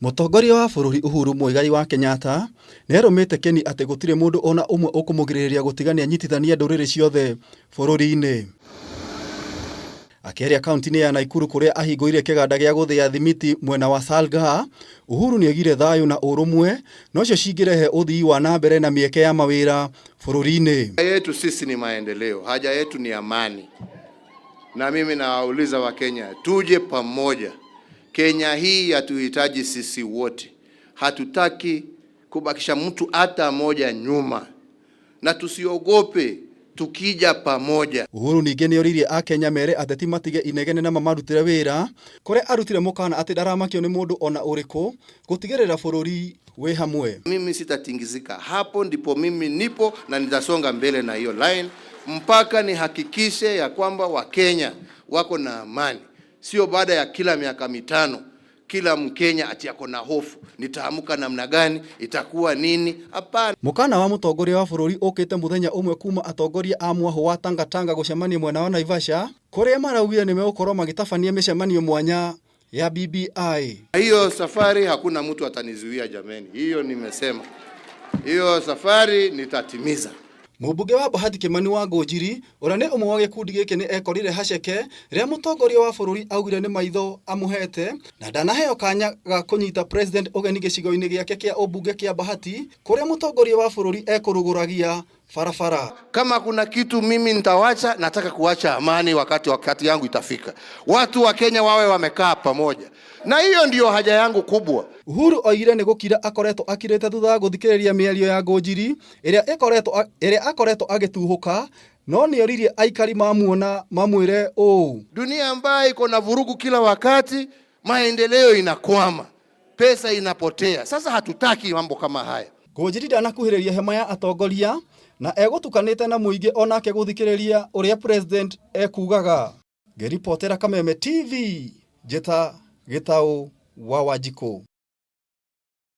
Mũtongoria wa bũrũri Uhuru Muigai wa Kenyatta nĩarũmĩte kĩni atĩ gũtirĩ mũndũ ona ũmwe ũkũmũgirĩrĩria gũtiga nĩanyitithania ndũrĩrĩ ciothe bũrũri-inĩ. Akĩaria kaunti-inĩ ya Naikuru kũrĩa ahingũrire kĩganda gĩa gũthĩa thimiti mwena wa Salgaa, Uhuru nĩoigire thayũ na ũrũmwe nocio cingĩrehe ũthii wa na mbere na mĩeke ya mawĩra bũrũri-inĩ. Haja yetu sisi ni maendeleo, haja yetu ni amani. Na mimi nawauliza Wakenya, tuje pamoja. Kenya hii yatuhitaji sisi wote, hatutaki kubakisha mtu hata moja nyuma, na tusiogope tukija pamoja. Uhuru ningĩ nĩoririe akenya mere ateti matige inegene na mamarutĩre wĩra kũrĩa arutire mũkana atĩ ndaramakio nĩ mũndũ ona ũrĩkũ gũtigĩrĩra bũrũri wĩ hamwe. Mimi sitatingizika, hapo ndipo mimi nipo na nitasonga mbele na hiyo line mpaka nihakikishe ya kwamba Wakenya wako na amani, sio baada ya kila miaka 5 kila Mkenya ati ako na hofu, nitaamka namna gani, itakuwa nini? Hapana. Mũkana wa mũtongoria wa bũrũri ũkĩte mũthenya ũmwe kuma atongoria a mwahũ wa Tangatanga gũcemania mwena wa Naivasha kũrĩa maraugire nĩmegũkorwo magĩtabania mĩcemanio mwanya ya BBI. Hiyo safari hakuna mtu atanizuia jameni, hiyo nimesema, hiyo safari nitatimiza. Mũmbunge wa Bahati Kimani wa Ngũnjiri ũrĩa nĩ ũmwe wa gĩkundi gĩkĩ nĩ ekorire haceke rĩrĩa mũtongoria wa bũrũri augire nĩ maitho amũhete na ndanaheo kanya ga kũnyita president ũgeni gĩcigo-inĩ gĩake kĩa ũmbunge kĩa Bahati kũrĩa mũtongoria wa bũrũri ekũrugũragia barabara. Kama kuna kitu mimi nitawacha, nataka kuacha amani wakati yangu itafika. Watu wa Kenya wawe wamekaa pamoja, na hiyo ndiyo haja yangu kubwa. Uhuru oigire nĩ gũkira akoretwo akirĩte thutha wa gũthikĩrĩria mĩario ya Ngũnjiri ĩrĩa akoretwo agĩtuhũka no nĩoririe aikari mamuona mamwĩre ũũ. Dunia ambayo iko na vurugu kila wakati, maendeleo inakwama, pesa inapotea. Sasa hatutaki mambo kama haya. Ngũnjiri ndanakuhĩrĩria hema ya atongoria na egũtukanĩte na mũingĩ onake gũthikĩrĩria ũrĩa president ekugaga. Ngĩribotera Kameme TV, Njĩta Gĩtaũ wa Wanjikũ.